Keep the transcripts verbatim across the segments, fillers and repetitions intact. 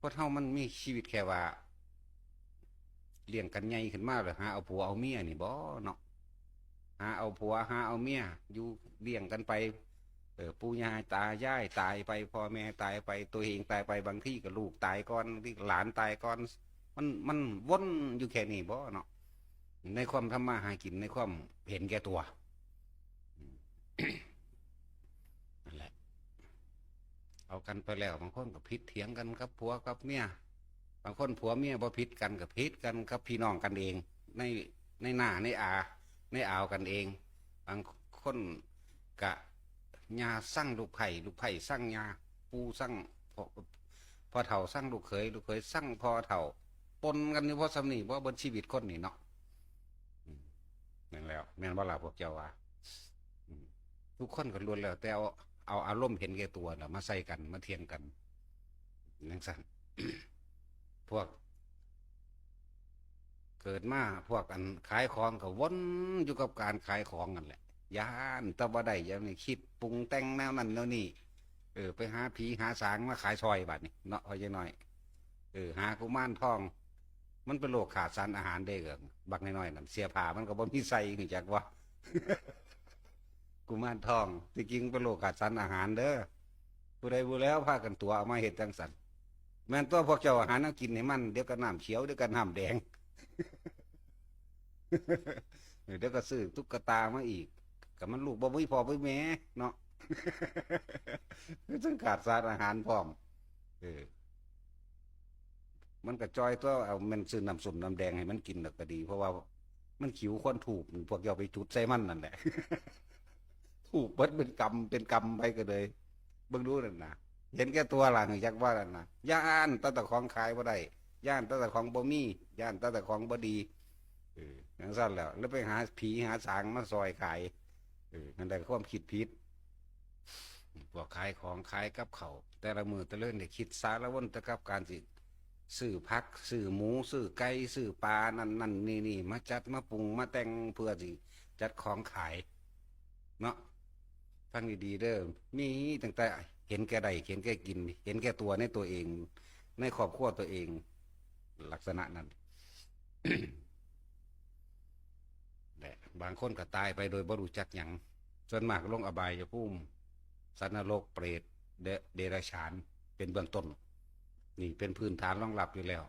คนเฮามันมีชีวิตแค่ว่า เลี้ยงกันใหญ่ขึ้นมาแล้วหาเอาผัวเอาเมียนี่บ่เนาะ หาเอาผัวหาเอาเมีย อยู่เลี้ยงกันไป เออ ปู่ย่าตายายตายไป พ่อแม่ตายไป ตัวเองตายไป บางทีก็ลูกตายก่อน บางทีก็หลานตายก่อน มัน มันวนอยู่แค่นี้บ่เนาะ ในความทำมาหากิน ในความเห็นแก่ตัว อืม นั่นแหละ เอากันไปแล้ว บางคนก็ผิดเถียงกันกับผัวกับเมีย บางคนผัวเมียบ่ผิดกันก็ผิดกันกับพี่น้องกันเอง ใน ในหน้าในอา ในอาวกันเอง บางคนกะญาซังลูกไผ่ ลูกไผ่ซังญา ปู่ซังพ่อ พ่อเฒ่าซังลูกเขย ลูกเขยซังพ่อเฒ่า ปนกันอยู่เพราะส่ำนี้ เพราะเบิดชีวิตคนนี่เนาะ อืม นั่นแล้ว แม่นบ่ล่ะพวกเจ้าว่า อืม ทุกคนก็ล้วนแล้วแต่เอา เอาอารมณ์เห็นแก่ตัวน่ะมาใส่กัน มาเถียงกันจั่งซั้น พวก เกิดมาพวกอันขายของก็วนอยู่กับการขายของนั่นแหละ ย้านแต่บ่ได้ อย่างนี้คิดปรุงแต่งแนวนั้นแนวนี้ เออ ไปหาผีหาสางมาขายซอยบัดนี้เนาะ พ่อใหญ่น้อย เออ หากุมารทอง มันเป็นโรคขาดสารอาหารเด้อ บักน้อยๆนั่น เสื้อผ้ามันก็บ่มีใส่ รู้จักบ่ กุมารทอง ที่จริงเป็นโรคขาดสารอาหารเด้อ ผู้ใดผู้แล้วพากันตั๋วเอามาเฮ็ดจั่งซั้น แม่นตัวพวกเจ้าหาแนวกินให้มัน เดี๋ยวก็น้ำเขียว เดี๋ยวก็น้ำแดง เดี๋ยวก็ซื้อตุ๊กตามาอีก ก็มันลูกบ่มีพ่อบ่มีแม่เนาะ คือจั่งขาดสารอาหารพร้อม เออ มันก็จ่อยตัว เอาแม่นซื้อน้ำส้มน้ำแดงให้มันกินน่ะก็ดี เพราะว่ามันขิวควันธูป พวกเจ้าไปจุดใส่มันนั่นแหละ ธูปเบิดเป็นกำเป็นกำไปก็เลย เบิ่งดูนั่นน่ะ เห็นแก่ตัวล่ะ อยากว่านั่นน่ะ ย้านแต่เจ้าของขายบ่ได้ ย้านแต่เจ้าของบ่มี ย้านแต่เจ้าของบ่ดี เออ จั่งซั้นแล้ว แล้วไปหาผีหาสางมาซอยขาย เออ นั่นแหละความคิดผิด พวกขายของขายกับข้าว แต่ละมื้อแต่ละเดือนได้คิดสารวนแต่กับการสิซื้อผัก ซื้อหมู ซื้อไก่ ซื้อปลา นั่นนั่นนี่นี่ มาจัดมาปรุงมาแต่งเพื่อสิจัดของขาย เนาะ ฟังดีๆเด้อ มีตั้งแต่เห็นแก่ได้ เห็นแก่กิน เห็นแก่ตัวในตัวเอง ในครอบครัวตัวเอง ลักษณะนั้น และบางคนก็ตายไปโดยบ่รู้จักหยัง ส่วนมากลงอบายภูมิ สัตว์นรก เปรต เด- เดรัจฉาน เป็นเบื้องต้น นี่เป็นพื้นฐานรองรับอยู่แล้ว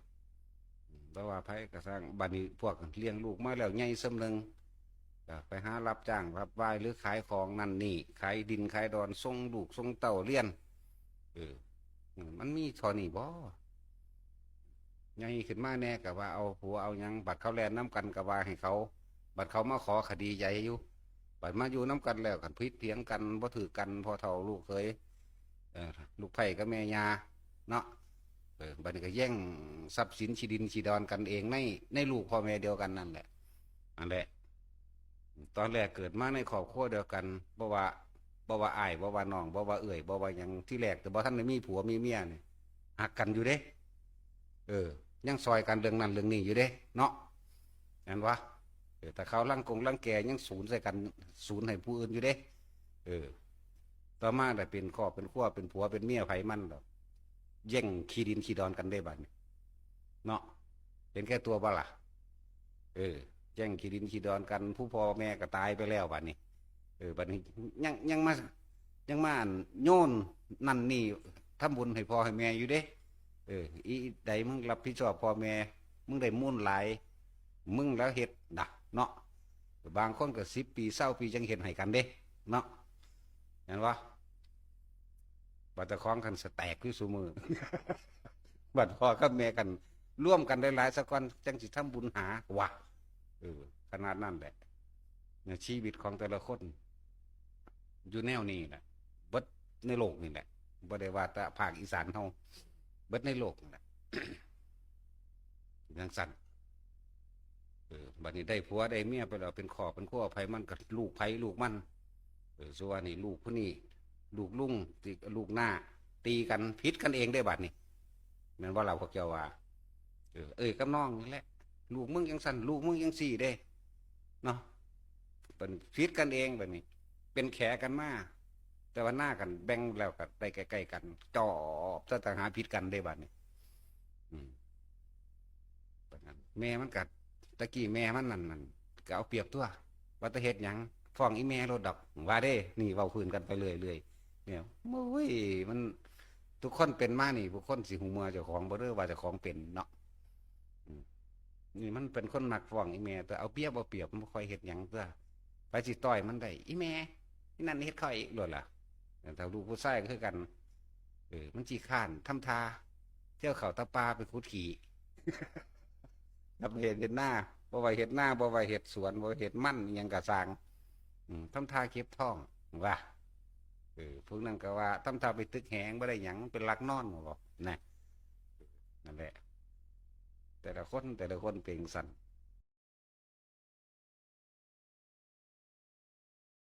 เพราะว่าไผก็สร้าง บัดนี้พวกเลี้ยงลูกมาแล้วใหญ่ส่ำหนึ่ง ก็ไปหารับจ้างรับวายหรือขายของนั่นนี่ ขายดินขายดอน ส่งลูกส่งเต้าเรียน เออ มันมีเท่านี้บ่ ใหญ่ขึ้นมาแน่ก็ว่าเอาผัวเอาหยัง บัดเขาแล่นนำกันก็ว่าให้เขา บัดเขามาขอคดีใหญ่อยู่ บัดมาอยู่นำกันแล้ว คันผิดเถียงกันบ่ถืกกัน พ่อเฒ่าลูกเขย เออ ลูกไผ่กับแม่ย่าเนาะ เออ บัดนี้ก็แย่งทรัพย์สินที่ดินที่ดอนกันเอง ใน ในลูกพ่อแม่เดียวกันนั่นแหละ นั่นแหละ ตอนแรกเกิดมาในครอบครัวเดียวกัน บ่ว่า บ่ว่าอ้าย บ่ว่าน้อง บ่ว่าเอื้อย บ่ว่าหยัง ที่แรกแต่บ่ทันได้มีผัวมีเมียนี่ ฮักกันอยู่เด้ เออ ยังซอยกันเรื่องนั้นเรื่องนี้อยู่เด้ เนาะ แม่นบ่ เออ แต่เขารังกงรังแกยังสูนใส่กัน สูนให้ผู้อื่นอยู่เด้ เออ ต่อมาได้เป็นครอบเป็นครัว เป็นผัวเป็นเมียไผมันดอก แย่งขี้ดินขี้ดอนกันได้บัดนี้ เนาะ เห็นแก่ตัวบ่ล่ะ เออ แย่งขี้ดินขี้ดอนกัน ผู้พ่อแม่ก็ตายไปแล้วบัดนี้ เออ บัดนี้ยัง ยังมา ยังมาอันโยนนั่นนี่ ทำบุญให้พ่อให้แม่อยู่เด้ เออ อีใดมึงรับผิดชอบพ่อแม่ มึงได้มูลหลาย มึงแล้วเฮ็ดนะ เนาะ บางคนก็สิบปี ซาวปี จั่งเฮ็ดให้กันเด้ เนาะ แม่นบ่ บัดเจ้าของคันสแตกคือซุมื้อ บัดพ่อกับแม่กันร่วมกันได้หลายสักวัน จั่งสิทำบุญหา ว่ะ เออ ขนาดนั้นแหละ ในชีวิตของแต่ละคน อยู่แนวนี้แหละ เบิดในโลกนี่แหละ บ่ได้ว่าแต่ภาคอีสานเฮา เบิดในโลกนี่แหละ จั่งซั้น เออ บัดนี้ได้ผัวได้เมียไปแล้ว เป็นครอบเป็นครัว ไผมันก็ลูกไผลูกมัน เออ ส่วนนี่ลูกผู้นี้ ลูกลุง ติ ลูกน้า ตีกัน ผิดกันเองได้บัดนี้ แม่นบ่ล่ะพวกเจ้าว่า เออ เอ้ยกับน้องนี่แหละ ลูกมึงจั่งซั้น ลูกมึงจั่งซี้เด้ เนาะ เป็นผิดกันเองบัดนี้ เป็นแขกันมา แต่ว่าหน้ากันแบ่งแล้วก็ได้ใกล้ๆกัน จอบ แต่ต่างหาผิดกันได้บัดนี้ แม่มันกัด ตะกี้แม่มันนั่นนั่นก็เอาเปรียบตัว ว่าแต่เฮ็ดหยัง ฟ้องอีแม่โลดดอก ว่าเด้ นี่เว้าพื้นกันไปเรื่อยๆเนี่ย โอ้ย มัน ทุกคนเป็นมานี่ ทุกคนสิฮู้เมื่อเจ้าของบ่เด้อ ว่าเจ้าของเป็นเนาะ อืม นี่มันเป็นคนมักฟ้องอีแม่ตัว เอาเปรียบเอาเปรียบ มันบ่ค่อยเฮ็ดหยังตัว ไปสิต่อยมันได้ อีแม่ อีนั่นเฮ็ดข้อยอีกโลดล่ะ ถ้าลูกผู้ชายก็คือกัน เออ มันขี้คร้าน ทำท่า เที่ยวเข้าตาป่าไปขุดขี้ กับเฮ็ด เฮ็ดนา บ่ว่าเฮ็ดนา บ่ว่าเฮ็ดสวน บ่ว่าเฮ็ดมัน อิหยังก็ซ่าง อืม ทำท่าเก็บท้อง ว่า เออ พวกนั้นก็ว่า ทำท่าไปตึกแหง บ่ได้หยัง มันเป็นหลักนอน บ่ นะ นั่นแหละ แต่ละคน แต่ละคนเป็นจั่งซั้น